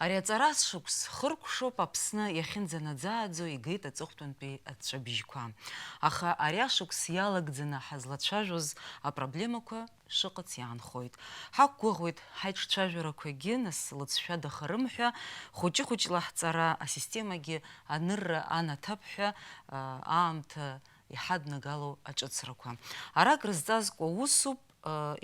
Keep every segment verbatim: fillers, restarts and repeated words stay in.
Ари аҵара шықәс хыркәшоуп Аԥсны иахьынӡанаӡааӡо игеит аҵыхәтәантәи аҵәҵәабжьқәа. Аха ари ашықәс иалагӡаны ҳазлацәажәоз апроблемақәа шыҟац иаанхоит. Ҳақәгәыӷуеит ҳаиҿцәажәарақәагьы нас лыҵшәа дахарым ҳәа, хәыҷы-хәыҷла ҳҵара асистемагьы анырра анаҭап ҳәа, аа, аамҭа иҳаднагало аҿыцрақәа. Ара акрызҵазкуа усуп,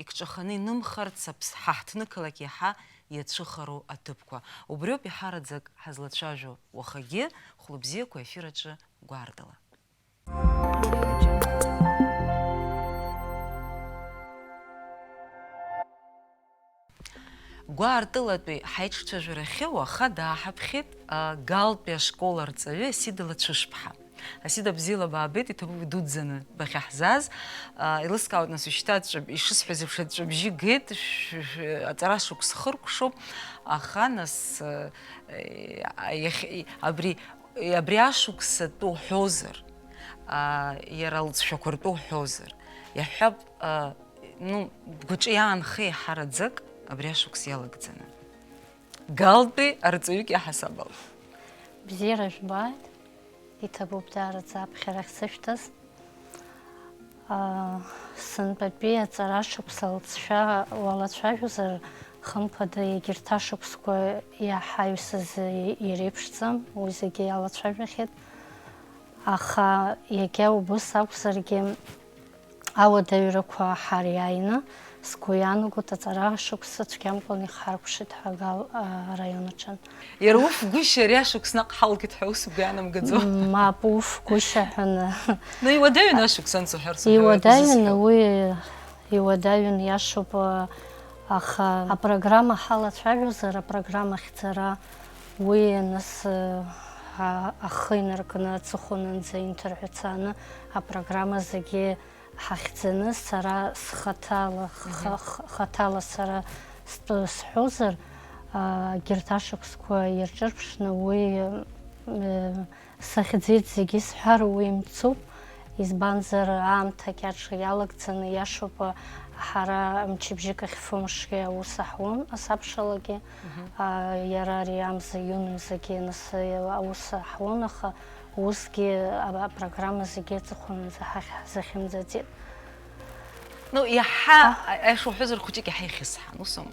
икҿаханы инымхарц аԥс-, ҳа ҳҭнықалақь иаҳа иацәыхароу аҭыԥқәа. Убриоуп иҳараӡак ҳазлацәажәо уахагьы, хәлыбзиақәа ефир аҿы гәаартыла. Гәаартылатәи ҳаиҿцәажәарахьы уаха дааҳаԥхьеит, а, Галтәи ашкол арҵаҩы Асида Лацәышԥҳа. Асида, бзиала баабеит, иҭабуп идуӡӡаны бахьаҳзааз. А, еилыскаауеит, нас, ушьҭа аҵәҵәаб-, ишысҳәаз еиԥш, аҵәҵәабжьы геит, шә-, шә-, аҵара шықәс хыркәшоуп, аха, нас, а, иахь-, абри, абри ашықәс атәы уҳәозар, а, иара алҵшәақәа ртәы уҳәозар, иаҳҳәап, а, ну, бгәаҿы иаанхеи ҳараӡак абри ашықәс иалагӡаны? Галтәи арҵаҩык иаҳасаб ала. Бзиара жәбааит, иҭабуп даараӡа аԥхьарахь сышәҭаз. Аа, сынтәатәи аҵара шықәса лҵшәа уалацәажәозар, хымԥада, егьырҭ ашықәсқәа иаҳаҩсыз иреиԥшӡам, уи зегьы иалацәажәахьеит. Аха иагьа убыс акәзаргьы, ауадаҩрақәа ҳариааины, сгәы иаанагоит, аҵара шықәса цәгьамкәан ихаркәшеит ҳәа Гал, а, араион аҿы. Иара уф гәышьа ари ашықәс наҟ ҳалгеит ҳәа ус угәы иаанамгаӡо? Мап, уф гәышьа ҳәаны. Ну, иуадаҩын ашықәс анцәа ҳәа рсаҳауеит, иуадаҩын, узызҳәо. Уи иуадаҩын, иашоуп, а, аха апрограмма ҳалацәажәозар, апрограмма ахьӡара, уи нас, а, ахы инаркны аҵыхәанынӡа инҭырҳәцааны апрограмма зегьы ҳахьӡаны, сара схаҭала, х-, Мгм. х-, хаҭала сара стәы сҳәозар, а, егьырҭ ашықәсқәа ирҿырԥшны уи, э, сахьӡеит зегьы исҳәар уи мцуп, избанзар, аамҭа кьаҿ иалагӡаны, иашоуп, ҳара мчыбжьык ахь фымшгьы аус аҳуан, асабшалагьы. Мгм. А, иара ари амза иуны зегьы нас, э, аус аҳуан, аха усгьы а-, апрограмма зегьы аҵыхәанынӡа ҳахь ҳзахьымӡаӡеит. Ну, иаҳа, А. а-, аиаша уҳәозар, хәыҷык иаҳа ихьысҳан, усоума?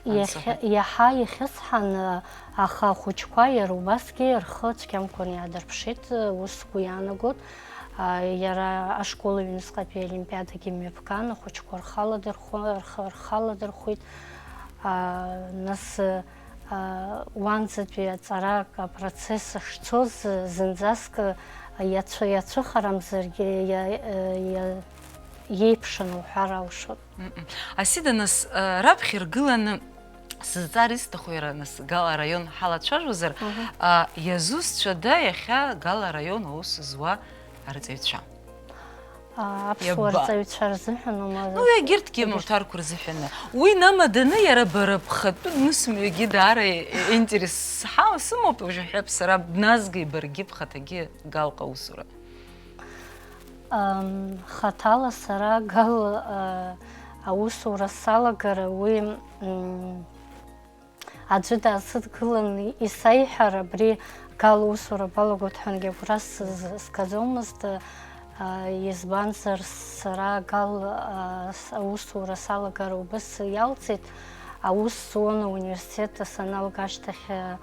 Иахьа, Анцәа. Иаҳа ихьысҳан, аха ахәыҷқәа иара убасгьы рхы цәгьамкәан иаадырԥшит, ус сгәы иаанагоит. А, иара ашкол аҩныҵҟатәи олимпиадагьы мҩаԥган, ахәыҷқәа рхы аладырхәы-, рхы, рхы аладырхәит. А, нас, а, уанӡатәи аҵарак апроцесс шцоз, зынӡаск иацәы-, иацәыхарамзаргьы, иа-, иа-, иеиԥшын уҳәар алшоит. Мм. Асида, нас, а, раԥхьа иргыланы сызҵаар исҭаху, иара, нас, Гала араион ҳалацәажәозар, Мгм. а, иазусҭцәада иахьа Гала араион аус зуа арҵаҩцәа? А, аԥсуа Иаба- рҵаҩцәа рзыҳәан ума? Ну, егьырҭгьы Егьырҭ- мамҭарқәа рзыҳәаны. Уи намаданы иара бара бхатәы нысмҩагьы даара и-, и-, интерес ҳа-, сымоуп, уажәы ҳәа сара бназгеи баргьы бхаҭагьы Галҟа аусура? Ам, хаҭала сара Гал, а, аусура салагара уи, м, аӡәы даасыдгылан исаиҳәар, абри Гал усура балагоит ҳәангьы агәра сыз-, сгаӡомызт, а, избанзар, сара Гал, а, с-, аусура салагара убыс иалҵит, аус зуан ауниверситет саналга ашьҭахь, а,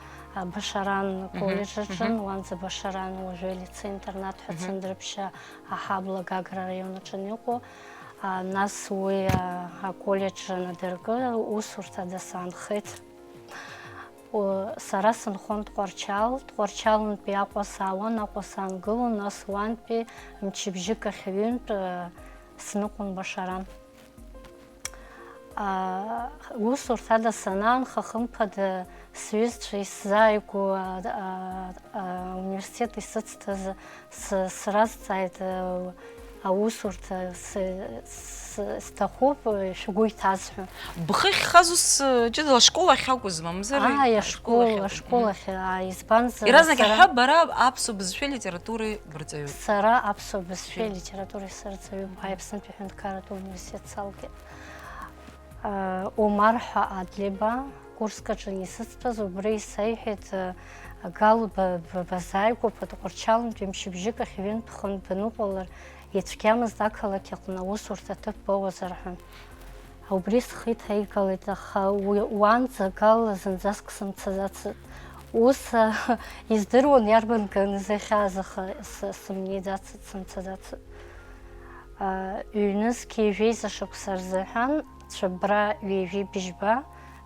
Башаран Мгм, колледжь аҿын, мгм. уанӡа Башаран уажәы алицеи-интернат ҳәа Мгм. Цандрыԥшьа аҳабла Гагра араион аҿы иҟоу. А, нас уи, а, аколлеџь анадыркы, усурҭада саанхеит. О, сара сынхон Тҟәарчал, Тҟәарчалнтәи Аҟәа саауан, Аҟәа саангылон, нас уантәи мчыбжьык ахь ҩынтә, а, сныҟәон Башаран. А, усурҭада санаанха, хымԥада, сҩызцәа исзааигәоу, а, а, а, ауниверситет исыцҭаз с-, сразҵааит, а, аусурҭа с-, с-, сҭахуп, шәгәы иҭаз ҳәа. Бхы ахьхаз ус, ҷыдала ашкол ахь акәызма, мамзар? Ааи, ашкол, ашкол ахь, ашкол мгм. Ахь, ааи, избанзар, Иаразнак сара иаҳҳәап, бара аԥсуа бызшәеи литературеи бырҵаҩуп. Сара аԥсуа бызшәеи Бызшәеи. Литературеи сырҵаҩуп, Аԥснытәи аҳәынҭқарратә университет салгеит. А, Омар ҳәа Адлеиба Курск аҿы исыцтәаз убра исеиҳәеит, э, Гал, ба-, ба-, базааигәоуп, Тҟәарчалнтәи мчыбжьык ахь ҩынтә-хынтә баныҟәалар, ицәгьамызт ақалақь аҟны аусурҭа аҭыԥ боуазар ҳәа. Убри схы иҭаигалеит, аха уи, уанӡа Гал зынӡаск сымцаӡацызт. Ус, э, издыруан иарбан ганызы ахьааз, аха с-, сымнеиӡацызт, сымцаӡацызт. А, ҩнызқьи жәеиза шықәса рзыҳәан, Цәыббра ҩажәи бжьба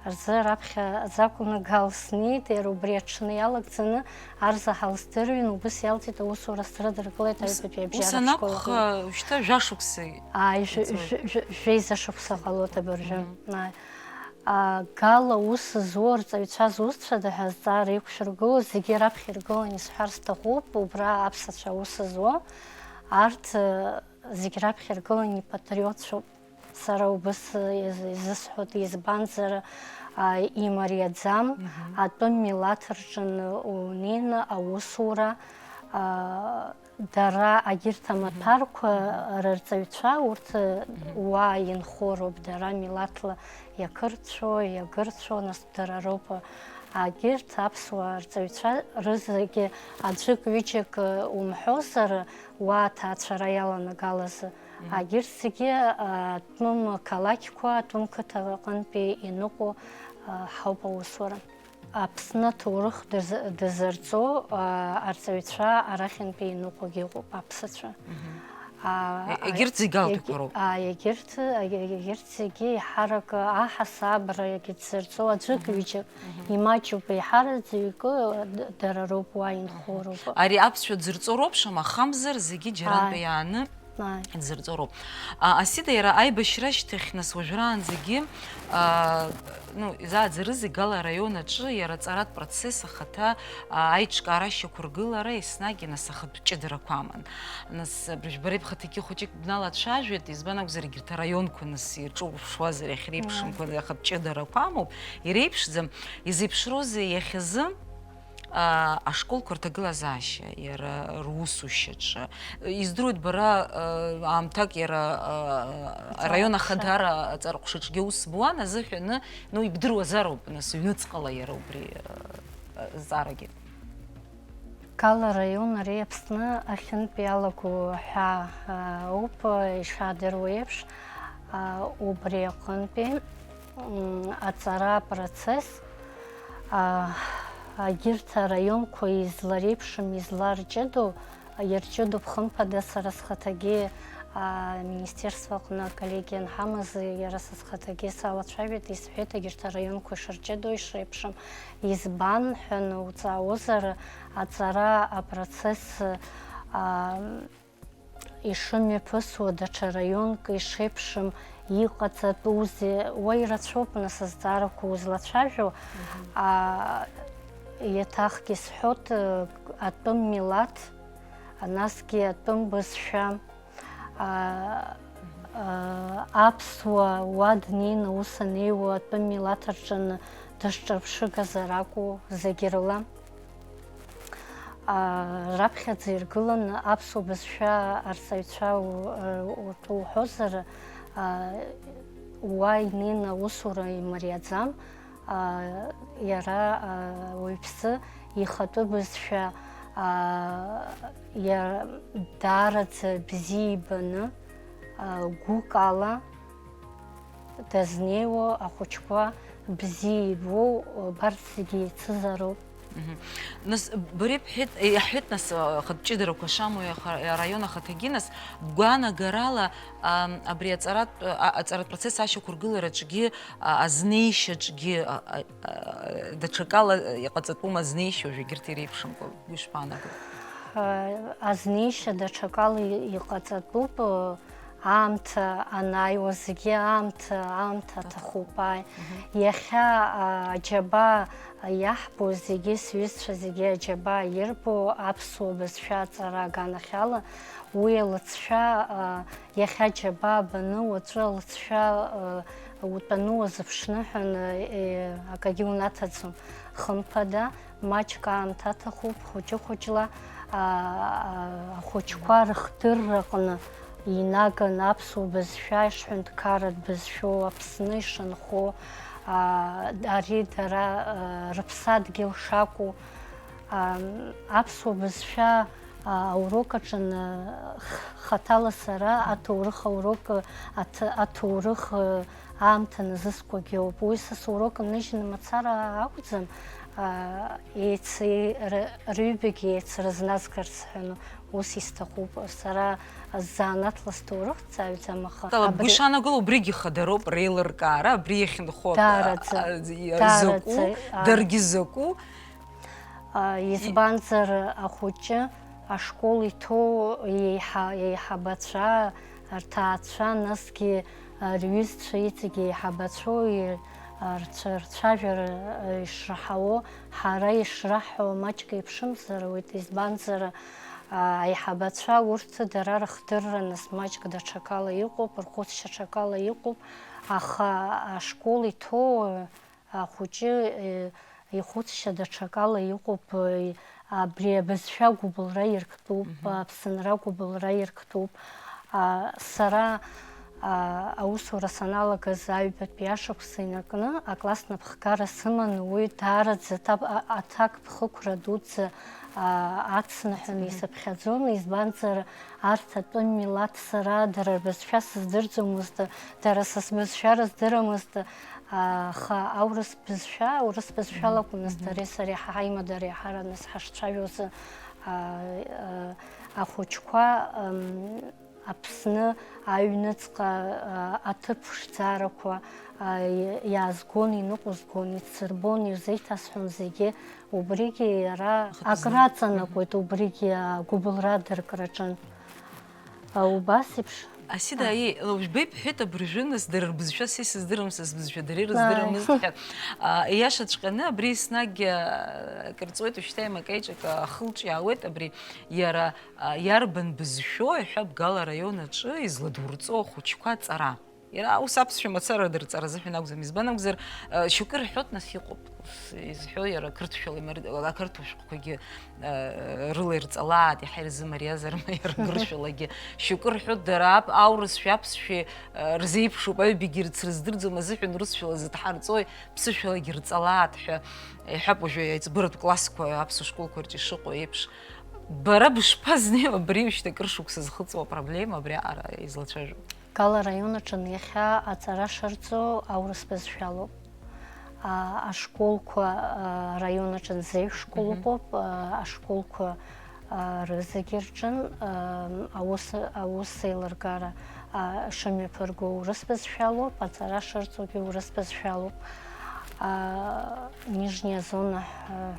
рзы раԥхьаӡа акәны Гал снеит, иара убри аҽны иалагӡаны арзаҳал сдырҩын, убыс иалҵит аусура срыдыркылеит Ус, аҩбатәи ус абжьаратә анакәха, школаҟны. Шьҭа жәашықәса Ааи, жә-, ицоит. Жә-, жә-, жәеиза шықәса ҟалоит абыржәы. Мгм. Ааи. А, Гал аус зуоу арҵаҩцәа зусҭцәада ҳәа азҵаара иқәшәыргылоу зегьы раԥхьа иргыланы исҳәар сҭахуп, убра аԥсацәа аус зуоу, арҭ, э, зегь раԥхьа иргыланы ипатриотцәоуп. Сара убыс из-, изысҳәоит, избанзар, а, имариаӡам, Мгм. Атәым милаҭ рҿы унеины аусура, а, дара агьырҭ амаҭәарқәа Мгм. рырҵаҩцәа, урҭ Мгм. уа инхо роуп, дара милаҭла иақырцәо, иагырцәо, нас дара роуп агьырҭ аԥсуа рҵаҩцәа рызегьы аӡәык-ҩыџьак умҳәозар, уа аҭаацәара иаланагалаз. Мгм. Агьырҭ зегьы, а, атәым қалақьқәа, атәым қыҭа аҟынтәи иныҟәо, а, ҳауп аусура. Аԥсны аҭоурых даз-, дазырҵо, а, арҵаҩцәа арахьынтәи иныҟәогьы ыҟоуп аԥсацәа. Мгм. А, Е-, егьырҭ зегь егь-, Галҭақәа роуп. А, егьырҭ, егь-, егьырҭ зегьы еиҳарак аҳасабрагьы дзырҵо аӡәык Мгм. ҩыџьак Мгм. имаҷуп, еиҳараӡаҩык д-, дара роуп, уа инхо Мгм. роуп. Ари аԥсшәа дзырҵо роуп, шамахамзар, зегьы џьарантәи Ааи. Иааны Ааи. Дзырҵо роуп. А, Асида, иара аибашьра ашьҭахь, нас, уажәраанӡагьы, а, ну, изааӡарызеи Гала араион аҿы иара аҵаратә процесс ахаҭа, а, аиҿкаара ашьақәыргылара еснагь, нас, ахатә ҷыдарақәа аман. Нас, абыржә бара ибхаҭагьы хәыҷык бналацәажәеит, избан акәзар, егьырҭ араионқәа, нас, ирҿурԥшуазар, иахьреиԥшымкәа Мм. ахатә ҷыдарақәа амоуп, иреиԥшӡам. Изеиԥшроузеи иахьазы? А, ашколқәа рҭагылазаашьа, иара русушьаҿы. Издыруеит, бара, а, аамҭак иара, а, Аҵара араион ҟәша. Ахадара аҵара ҟәшаҿгьы аус буан, азыҳәаны, ну, ибдыруазароуп, нас, ҩныҵҟала иара убри, а, а, зҵаарагьы. Гала араион ари Аԥсны ахьынтә иалаго ҳәа, а, ауп, ишаадыруа еиԥш, а, убри аҟынтәи, м, аҵара апроцесс, а, агьырҭ араионқәа излареиԥшым, изларҷыдоу, ирҷыдоуп, хымԥада, сара схаҭагьы, а, аминистерство аҟны аколлегиа анҳамаз, иара са схаҭагьы салацәажәеит, исҳәеит, агьырҭ араионқәа ишырҷыдоу, ишреиԥшым. Избан ҳәа ануҵаауазар, аҵара апроцесс, а, ишымҩаԥысуа, даҽа раионк ишеиԥшым иҟаҵатәузеи? Уа ирацәоуп, нас, азҵаарақәа узлацәажәо. Мгм. А, еиҭахгьы сҳәоит, э, атәым милаҭ, насгьы атәым бызшәа, а, а, аԥсуа уа днеины ус анеиуа атәым милаҭ рҿы дышҿырԥшыгазар акәу, зегь рыла. А, раԥхьаӡа иргыланы аԥсуа бызшәа арҵаҩцәа у-, у-, уҳәозар, а, уа инеины аусура имариаӡам, а, иара, а, уаҩԥсы ихатәы бызшәа, а, иа-, даараӡа бзиа ибаны, а, гәык ала, дазнеиуа ахәыҷқәа бзиа ибоу, убарҭ зегьы еицызароуп. Мгм. Нас, бара ибҳәеит, иаҳҳәеит, нас, ахатә ҷыдарақәа шамоу иаха-, араион ахаҭагьы, нас, бгәаанагарала, ам, абри аҵаратә, а, аҵаратә процесс ашьақәыргылараҿгьы, а, азнеишьаҿгьы, а, а, а, даҽакала иҟаҵатәума азнеишьа, уажә егьырҭ иреиԥшымкәа, уи шԥаанаго? А, азнеишьа даҽакала и-, иҟаҵатәуп, а, аамҭа анааиуа зегьы аамҭа, аамҭа Аҭахуп. Аҭахуп, ааи. Мгм. Иахьа, а, аџьабаа иаҳбо зегьы, сҩызцәа зегьы аџьабаа ирбо аԥсуа бызшәа аҵара аганахьала, уи алыҵшәа, а, иахьа аџьабаа баны, уаҵәы алыҵшәа, а, утәаны уазыԥшны ҳәа, а, э, акагьы унаҭаӡом. Хымԥада, маҷк аамҭа аҭахуп, хәыҷы-хәыҷла, аа, ахәыҷқәа рыхдырраҟны инаган аԥсуа бызшәа ишҳәынҭқарратә бызшәоу Аԥсны ишынхо, Ари дара рыԥсадгьыл шакәу, аԥсуа бызшәа аурок аҿы, хаҭала сара аҭоурых аурок, аҭ-, аҭоурых аамҭа назыскуагьы ауп. Уи са сурок ныжьны мацара акәӡам, рыҩбагьы еицрызназгарц ҳәа ус исҭахуп. Сара ззанааҭла сҭоурых саҩӡам, аха... Ала, бгәы ишаанагало, убригьы хадароуп, реилыркаара, абри иахьынхо, а, даараӡа, а, а, даараӡа, закәу, а, даргьы закәу. А, избанзар, ахәыҷы ашкол иҭоу еиҳа-, еиҳабацәа, рҭаацәа, насгьы, а, рҩызцәа иҵегь еиҳабацәоу и-, а, рцәа-, рцәажәара, а, ишраҳауоу, ҳара ишраҳҳәо маҷк еиԥшымзар ауеит, избанзар, а, аиҳабацәа урҭ дара рыхдырра нас маҷк даҽакала иҟоуп, рхәыцшьа ҽакала иҟоуп, аха ашкол иҭоу, ахәыҷы, э, ихәыцшьа даҽакала иҟоуп, э, абри абызшәа агәыбылра ирктәуп, мгм, аԥсынра агәыбылра ирктәуп. А, сара, а, аусура саналагаз аҩбатәи ашықәса инаркны акласс напхгара сыман, уи даараӡа аҭак-, а-, аҭакԥхықәра дуӡӡа, а, ацныҳәаны, мгм, исыԥхьаӡон, избанзар, арҭ атәым милаҭ сара дара рбызшәа сыздырӡомызт, дара са сбызшәа рыздырамызт, аха аурыс бызшәа, урыс бызшәа, мгм, лакәын нас, мгм, дареи сареи ҳа-, ҳаимадара иаҳараны ҳашцәажәоз, а, а, ахәыҷқәа, ам, Аԥсны аҩныҵҟа, а, аҭыԥ ԥшӡарақәа, а, иаазгон, иныҟәызгон, идсырбон, ирзеиҭасҳәон зегьы. Убригьы иара акраҵанакуеит, мгм, убригьы агәыбылра адыркраҿын. А, убас еиԥш. Асида, а, аиеи, лыжәбеи бҳәеит абыржәы, нас, дара рбызшәа са исыздырам, са сбызшәа дара ирыздырамызт, ааи, ҳәа. А, ииашаҵәҟьаны, абри еснагь, а, акыр ҵуеит, уажәшьҭа имакеиҿак ахылҿиаауеит, абри иара, а, иарбан бызшәоу, иҳәап, Гала араион аҿы изладурҵо ахәыҷқәа аҵара. Иара ус аԥсшәа мацара дырҵара азыҳәан акәӡам. Избан акәзар, а, шьоукы рҳәоит, нас, иҟоуп. Ус изҳәо иара қырҭшәала имар-, ақырҭуа шәҟәқәагьы, а, рыла ирҵалааит, иаҳа ирзымариазар, ма иара гыршәалагьы. Шьоукы рҳәоит, дара ап-, аурысшәеи аԥсшәеи, а, рзеиԥшуп, аҩбагьы ирцрыздырӡом азыҳәан русшәала зыдҳарҵои, ԥсышәалагьы рҵалааит ҳәа иҳәап, уажәы аиҵбыратә классқәа аԥсуа школқәа рҿы ишыҟоу еиԥш. Бара бышԥазнеи абри, уажәшьҭа акыр шықәса зхыҵуа апроблема абриаҟара излацәажәо? Гала араион аҿы иахьа аҵара шырҵо аурыс бызшәалоуп. А, ашколқәа, а, араион аҿы зеижә школ, мгм, ыҟоуп, а, ашколқәа, а, рызегьы рҿын, а, аус, аус еилыргара, а, шымҩаԥырго урыс бызшәалоуп, аҵара шырҵогьы урыс бызшәалоуп. А, Нижняя зона, а,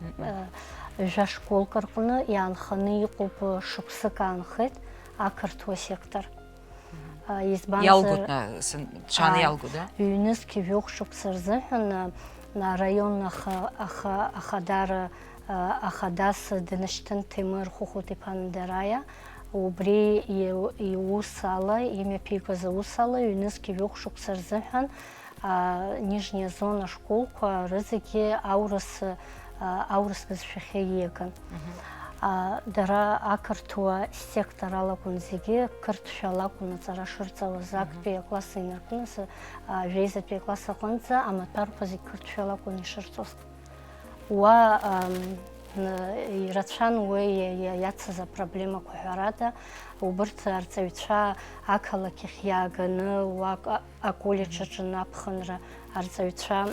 мгм, а, ҩажәа школк рҟны иаанханы иҟоуп, шықәсык аанхеит ақырҭуа сектор. А, избанзар, иалгоит, на-, сан-, ҽааны, ааи, иалгоит, да? Ҩнызқь жәохә шықәса рзыҳәан, а, араион аха-, аха-, ахадара, а, ахадас днашьҭын Ҭемыр Хәыхәыт-иԥа Ндараиа. Убри и-, иус ала, имҩаԥигоз аус ала, ҩнызқь жәохә шықәса рзыҳәан, а, Нижняя зона школқәа рызегьы аурыс, а, аурыс бызшәахьы ииаган. Мгм. А, дара ақырҭуа сектор алакәын зегьы, қырҭшәа лакәын аҵара шырҵауаз, мгм, актәи акласс инаркны, а, жәеизатәи акласс аҟынӡа амаҭәарқәа зегь қырҭшәа лакәын ишырҵоз. Уа, ам, н-, ирацәан уи иа-, иа-, иацыз апроблемақәа, ҳәарада, убырҭ арҵаҩцәа ақалақь ахь иааганы, уа ак-, аколлеџь аҿы аԥхынра арҵаҩцәа,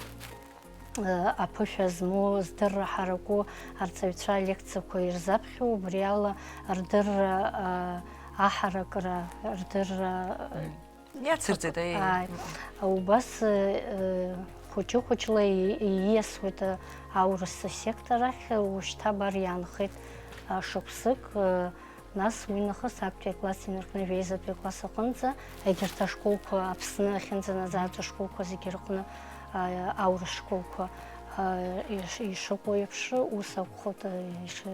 э, аԥышәа змоу, здырра ҳараку арҵаҩцәа алекциақәа ирзаԥхьо, убри ала рдырра, э, аҳаракра, рдырра, э, иацырҵеит, аи. Ааи. Мгм. Убас, э, хәыҷы-хәыҷла и-, ииасуеит, э, аурыс асектор ахь, ушьҭа абар иаанхеит, э, шықәсык, э, Нас уи нахыс актәи акласс инаркны жәеизатәи акласс аҟынӡа, егьырҭ ашколқәа, Аԥсны ахьынӡанаӡааӡо ашколқәа зегьы рҟны, а, аурыс школқәа, а, иш-, ишыҟоу еиԥш, ус акәхоит, а, иши-.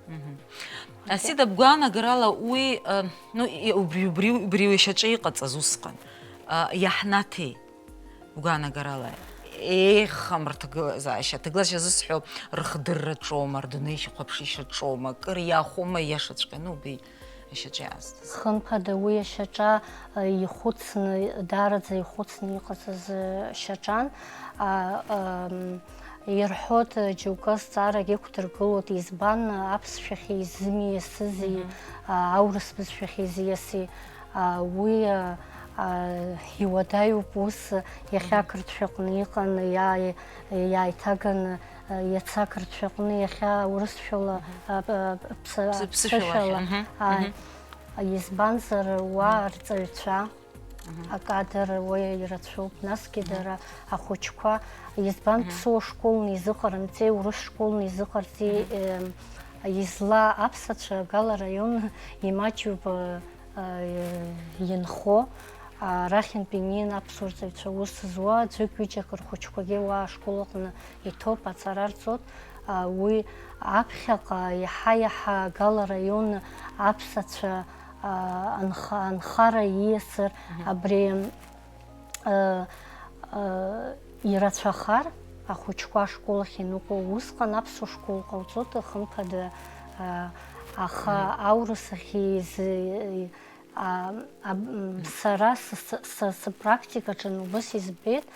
Мгм. Асида, бгәаанагарала уи, а, ну, и-, убри, убри, убри уи шьаҿа иҟаҵаз усҟан, а, иаҳнаҭеи? Бгәаанагарала, еиӷьхам рҭагылазаашьа, аҭагылазаашьа зысҳәо рыхдырра ҿоума, рдунеи шьахәаԥшишьа ҿоума, акыр иаахәома, иашаҵәҟьаны убеит. ашьаҿа иаазгаз? Хымԥада, уи ашьаҿа, а, ихәыцны, даараӡа ихәыцны иҟаҵаз, а, шьаҿан. А, ам, ирҳәоит, а, џьоукы азҵаарагь иқәдыргылоит, избан аԥсшәахьы изымиасызи, а, аурыс бызшәахьы изиаси? А, уи, а, а, иуадаҩуп ус, иахьа ақырҭшәаҟны иҟан, иааи-, иааиҭаганы, а, иацы ақырҭшәаҟны, иахьа урысшәала, а, а, ԥсы-, Ԥсы-, ԥсышәала, ԥсышәала, мгм, ааи. Мгм. Избанзар, уа арҵаҩцәа акадр уа ирацәоуп, насгьы дара ахәыҷқәа, избан ԥсуа школны изыҟарымҵеи, урыс школны изыҟарҵеи, Мгм. Эм, изла аԥсацәа Гала араион имаҷҩуп, э, э, инхо, арахьынтә инеин аԥсуа рҵаҩцәа аус зуа, аӡәык-ҩыџьак рхәыҷқәагьы уа ашкол аҟны иҭоуп, аҵара рҵоит. А, уи аԥхьаҟа иаҳа-иаҳа Гала араион аԥсацәа, а, анха-, анхара ииасыр, Мгм. абри, а, а, ирацәахар, ахәыҷқәа ашкол ахь иныҟәо усҟан аԥсуа школ ҟауҵоит, хымԥада, а, аха Мгм. аурыс ахь изы-, а, а, м, сара са, са, са, сыпрактикаҿы убыс избеит,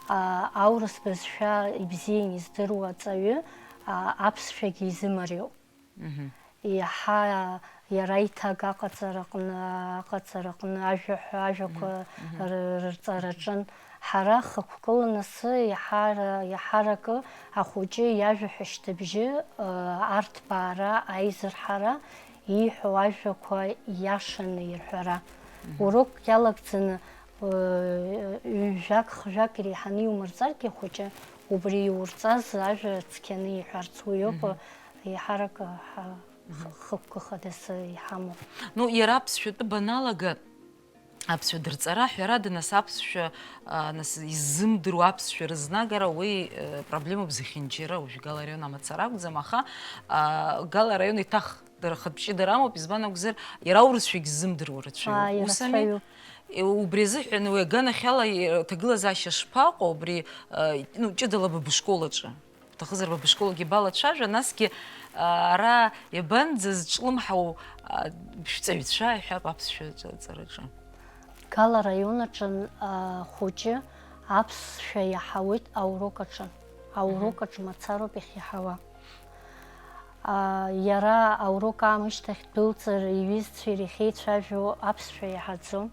а, аурыс бызшәа ибзиан издыруа аҵаҩы, а, аԥсшәагьы изымариоуп. Мгм. Иаҳа иара иҭак аҟаҵараҟны, аҟаҵараҟны ажәаҳәа-, ажәақәа Мгм, мгм. р-, рырҵараҿын. Ҳара ҳхықәкыланы асы иаҳара-, иаҳаракы ахәыҷы иажәа ҳәашьҭыбжьы, ы, арҭбаара, аизырҳара, ииҳәо ажәақәа иашаны ирҳәара. Мгм. Урок иалагӡаны, ы, ҩ-, жәак, хжәак иреиҳаны иумырҵаргьы ахәыҷы, убри иурҵаз ажәа цқьаны иҳәарц уиоуп, Мгм. еиҳарак ҳа-, Мгм. хықәкы хадас иҳамоу. Ну, иара аԥсшәатәы баналага, аԥсшәа дырҵара, ҳәарада, нас аԥсшәа, а, нас иззымдыруа аԥсшәа рызнагара, уи, э, проблемоуп зехьынџьара, уажә Гала араион амацара акәӡам, аха, а, Гала араион еиҭах дара ахатә ҷыдара амоуп, избан акәзар, иара аурысшәагь ззымдыруа рацәаҩуп. Аа, Ус ами? ирацәаҩуп. Е, убри азыҳәан уи аганахьала, е, ҭагылазаашьа шԥаҟоу, убри, а, ну, ҷыдала ба бышкол аҿы? Уҭахызар, ба бышколагьы балацәажәа, насгьы, а, ара иабанӡазҿлымҳау, а, шәҵаҩцәа, иҳәап, аԥсшәа ҵараҿы. Гала араион аҿы, а, хәыҷы аԥсшәа иаҳауеит аурок аҿы. Аурок Мгм. аҿы мацароуп иахьиаҳауа. А, иара аурок аамышьҭахь дәылҵыр, иҩызцәа иреиҳеицәажәо аԥсшәа иаҳаӡом.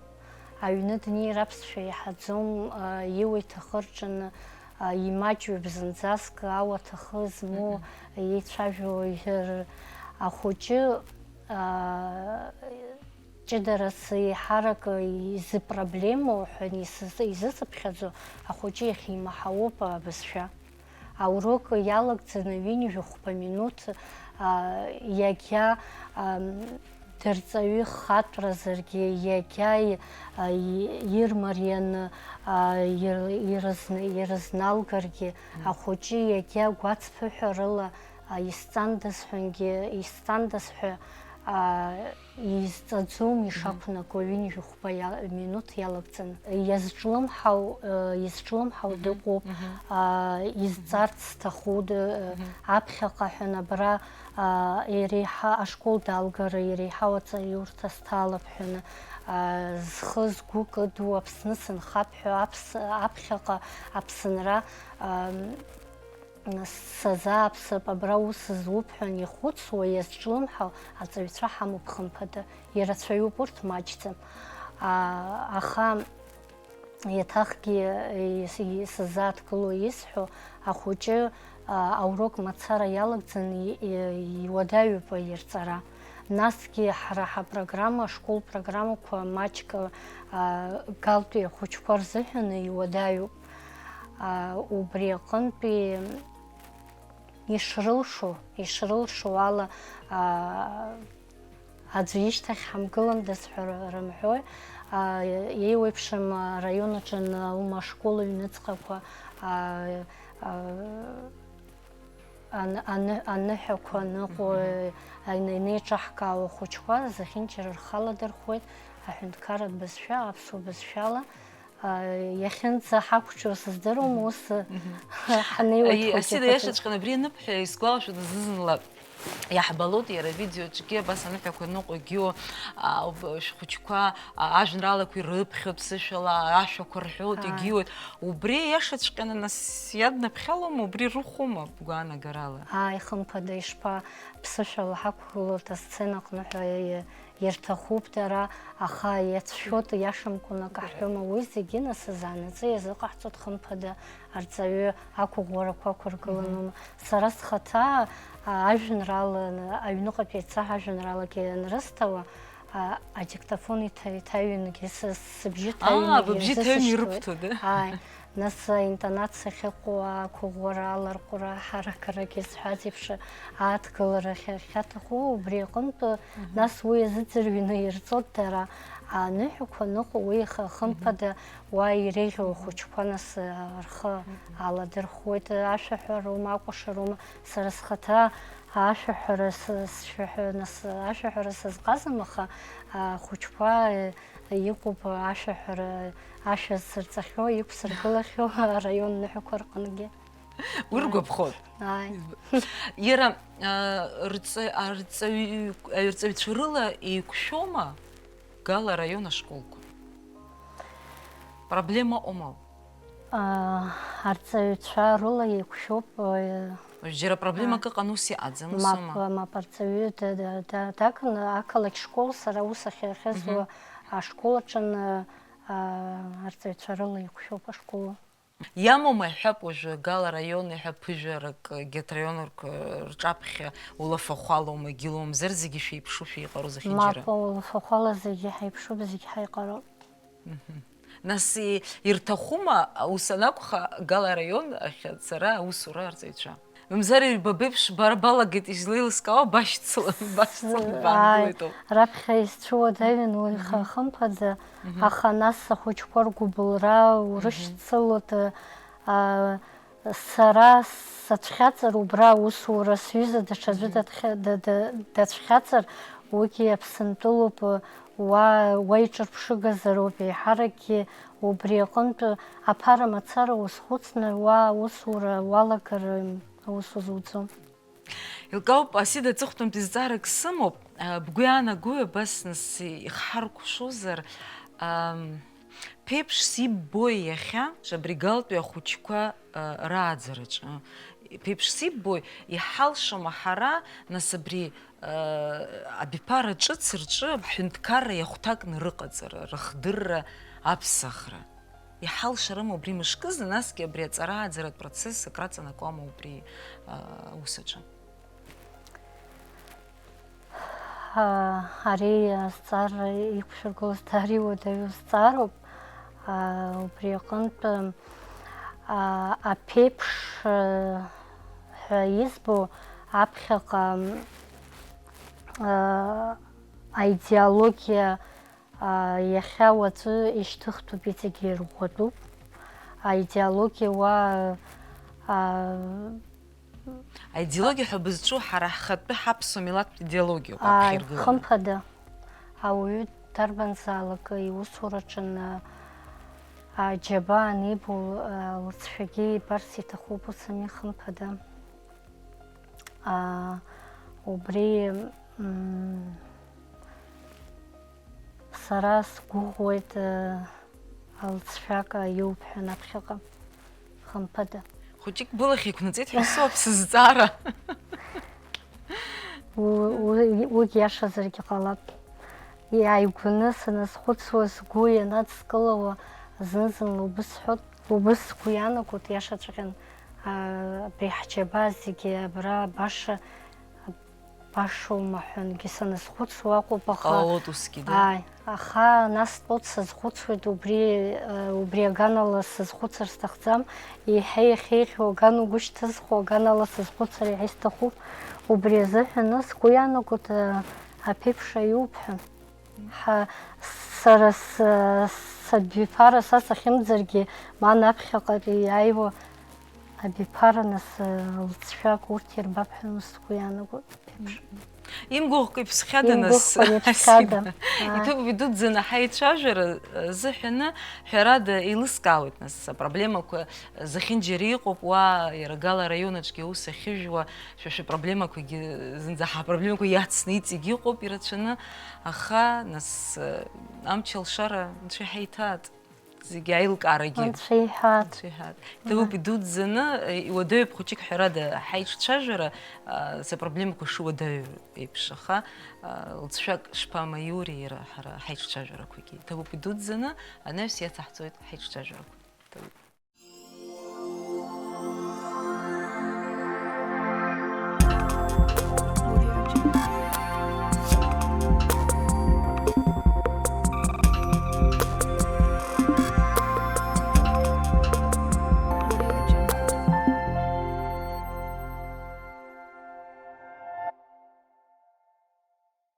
Аҩны днеир аԥсшәа иаҳаӡом, а, иуа иҭахы рҿаны, а, имаҷҩуп зынӡаск, ауаҭахы змоу Мгм. еицәажәо ир-, ахәыҷы, а, ҷыдарас еиҳарак изыпроблемоу ҳәа исыз-, изысыԥхьаӡо ахәыҷы иахьимаҳауоуп абызшәа. Аурок иалагӡаны ҩынҩажәи хәба минуҭ, а, иагьа, ам, дырҵаҩы хатәразаргьы, иагьа и-, а, и-, ирмарианы, а, ир-, ирызна-, ирызналгаргьы, Мм. ахәыҷы иагьа гәацԥыҳәарыла, а, исҵандаз ҳәангьы, исҵандаз ҳәа, а, изҵаӡом Мгм. ишақәнаго ҩынҩажәи хәба иа-, минуҭ иалагӡаны. Иазҿлымҳау, э, изҿлымҳау Мгм, дыҟоуп, мгм. а, изҵарц зҭаху ды-, э, Мгм. аԥхьаҟа ҳәан абра, а, иреиҳа-, ашкол далгара иреиҳау аҵаиурҭа сҭалап ҳәаны, а, зхы-згәы кыду Аԥсны сынхап ҳәа аԥс-, аԥхьаҟа Аԥсынра, ам, сазааԥсап, абра ус зуп ҳәа анихәыцуа, иазҿлымҳау аҵаҩцәа ҳамоуп, хымԥада, ирацәаҩуп урҭ маҷӡам. А, аха еиҭахгьы ис-, ис-, сзааҭгыло исҳәо, ахәыҷы, а, аурок мацара иалагӡаны и-, и-, иуадаҩуп ирҵара. Насгьы ҳара ҳапрограмма, ашкол программақәа маҷк, а, галтәи ахәыҷқәа рзыҳәаны иуадаҩуп. А, убри аҟынтәи ишрылшо, ишрылшо ала, а, аӡәы ишьҭахь ҳамгыландаз ҳәа р-, рымҳәои, а, еиуеиԥшым араион аҿы ан-, аума ашкол аҩныҵҟақәа, а, а, ан-, аны-, аныҳәақәа аныҟәо, Мгм. ан-, инеиҿаҳкаауа ахәыҷқәа зехьынџьара рхы аладырхәуеит аҳәынҭқарратә бызшәа, аԥсуа бызшәала, а, иахьынӡаҳақәҿио сыздыруам, Мгм. ус Мгм. ҳанеиуеит Аи, хәыҷы-хәыҷы. Асида, иашаҵәҟьаны абри аныбҳәа, исгәалашәоит зны-зынла. Иаҳбалоит иара авидеоҿгьы, абас аныҳәақәа ныҟәо егьиу, а, уб-, шәхәыҷқәа, а, ажәеинраалақәа ирыԥхьоит ԥсышәала, ашәақәа рҳәоит, Ааи. егьиуеит. Убри иашаҵәҟьаны нас иаднаԥхьалома, убри рыхәома бгәаанагарала? Ааи, хымԥада, ишԥа, ԥсышәала ҳақәгылоит асцена аҟны ҳәа, иа-, ирҭахуп дара, аха иацәшәоит, иашамкәан акы ҳҳәома, уи зегьы нас азаанаҵы иазыҟаҳҵоит, хымԥада, арҵаҩы ақәыӷәӷәарақәа ақәыргыланоума. Мгм. Сара схаҭа, а, ажәеинраала, аҩныҟатәи еиҵаҳа ажәеинраалақәа анрысҭауа, а, адиктофон иҭа-, иҭаҩынгьы, сы-, сыбжьы Аа, ҭаҩынгьы быбжьы ҭаҩын азысышьҭуеит. Ирыбҭо, да? Ааи, нас, а, интонациа ахьыҟоу, ақәыӷәӷәара, аларҟәра, аҳаракырагьы зҳәаз еиԥш, адгылара ахьа-, ахьаҭаху, убри аҟынтә, Мгм. нас уи азыӡырҩны ирҵоит дара, аныҳәақәа ныҟәо, уи х-, Мгм. хымԥада, уа иреиӷьу ахәыҷқәа нас, а, рхы Мгм. аладырхәуеит, ашәаҳәароума, акәашароума, сара схаҭа ашәаҳәара с-, сшәаҳәа-, нас, ашәаҳәара сазҟазам, аха ахәыҷқәа, э, иҟоуп ашәаҳәара, ашәа зырҵахьоу, иқәсыргылахьоу араион ныҳәақәа рҟынгьы. Ургәаԥхоит. Ааи. Иара, а, рҵа-, арҵаҩ-, арҵаҩцәа рыла еиқәшәома Гала араион ашколқәа? Проблема ыҟоума? Аа, арҵаҩцәа рыла еиқәшәоуп, э, Уажә џьара проблемак аа. Ыҟан, ус иҟаӡам, ус Мап, ама? Мап, арҵаҩы да-, да-, да-, дагны ақалақь школ, сара ус ахьахьызуа Мгм. ашкол аҿы, аа, арҵаҩцәа рыла еиқәшәоуп ашкол. Иамоума, иҳәап, уажәы Гала араион, иҳәап, ԥыжәарак, егьырҭ раионрак рҿаԥхьа улафахәалоума, егьылоумзар, зегьы шәеиԥшу шәеиҟару зехьынџьара? Мап, улафахәала зегьы ҳаиԥшуп, зегьы ҳаиҟароуп. Мгм. Нас, и-, ирҭахума, ус анакәха, Гала араион ахь ацара аусура арҵаҩцәа? Мамзар, ҩба беиԥш, бара балагеит излеилыскаауа, башьцылан, башьцылан, Ааи, баангылеит ауп. Раԥхьа исцәуадаҩын уи Мгм. ха-, хымԥада, Мгм. аха нас ахәыҷқәа ргәыбылра Мгм. урышьцылоит, а, Сара сацәхьаҵыр убра аусура, сҩыза даҽаӡәы Мгм. дадхьа-, да-, да-, дацәхьаҵыр, уигьы Аԥсынтәылоуп, уа, уа иҿырԥшыгазароуп, еиҳаракгьы убри аҟынтә аԥара мацара уазхәыцны, уа аусура уалагар, м, аус узуӡом. Илкаауп, Асида, аҵыхәтәантәи зҵаарак сымоуп. А, бгәы иаанагои абас, нас, ихҳаркәшозар, ам, Ԥеиԥшс иббои иахьа абри Галтәи ахәыҷқәа, а, рааӡараҿы? Ԥеиԥшс иббои, иҳалшома ҳара, нас, абри, а, абиԥара ҿыц рҿы ҳәынҭқарра иахәҭакны рыҟаҵара, рыхдырра, аԥсахра? Иҳалшарыма убри мышкызны, насгьы абри аҵара ааӡаратә процесс акраҵанакуама убри, а, аус аҿы? Ҳа, ари азҵаара иқәшәыргылаз даара иуадаҩу зҵаароуп. Аа, убри аҟынтә, аа, аԥеиԥш, аа, ҳәа избо аԥхьаҟа, аа, аидеологиа Аа, иахьа уаҵәы ишьҭыхтәуп, иҵегьы ирӷәӷәатәуп. Аидеологиа уа, аа, Аидеологиа ҳәа бызҿу ҳара ҳхатәы ҳаԥсуа милаҭтә идеологиоуп, ааи, аԥхьа иргыланы. Хымԥада, ауаҩы дарбанзаалак иусураҿы, аа, џьабаа анибо, аа, лыҵшәагьы ибарц иҭахуп, ус ами, хымԥада. Аа, убри, м, Сара сгәыӷуеит, э, алҵшәак аиуп ҳәа наԥхьаҟа, хымԥада. Хәыҷык былахь еиқәнаҵеит ҳәа сыҟоуп сызҵаара. У-, у-, уигь иашазаргьы ҟалап. Иааигәаны саназхәыцуа, сгәы ианадскылауа, зны-зынла убыс сҳәот, убыс сгәы иаанагот, иашаҵәҟьан, а, абри ҳџьабаа зегьы абра баша Башоума ҳәангьы саназхәыцуа акәуп, аха Ҟалалоит усгьы, да? Ааи, аха нас ҵуеит сазхәыцуеит, убри, э, убри аганала сазхәыцыр сҭахӡам, еиҳа иахьеиӷьу аган угәы шьҭызхуа аганала сазхәыцыр еиҳа исҭахуп, убри азыҳәан сгәы иаанагоит, э, аԥеиԥш аиуп ҳәа. Ҳа, сара с-, сабиԥара са сахьымӡаргьы, ма аԥхьаҟатәи иааиуа абиԥара нас, э, лҵшәак урҭ ирбап ҳәа сгәы иаанагоит. Ԥеиԥш. Имгәыӷкәа иԥсхьада нас, Имгәыӷкәа иԥсхьада. Асима? Иҭабуп идуӡӡаны ҳаицәажәара азыҳәаны, ҳәарада, еилыскаауеит нас, апроблемақәа зехьынџьара иҟоуп, уа, иара Гала араион аҿгьы аус ахьыжәуа, шәа шәыпроблемақәагьы, зынӡа ҳапроблемақәа иацны иҵегь иҟоуп ирацәаны, аха, нас, амч алшара Анцәа иҳаиҭааит. Зегьы аилкаарагьы. Анцәа иҳәааит. Анцәа иҳәааит. Иҭабуп идуӡӡаны, э, иуадаҩуп хәыҷык ҳәарада ҳаиҿцәажәара, а, сыпроблемақәа шыуадаҩу еиԥш, аха, а, лҵшәак шԥамаиури иара ҳара ҳаиҿцәажәарақәагьы. Иҭабуп идуӡӡаны, анаҩс иацаҳҵоит ҳаиҿцәажәарақәа.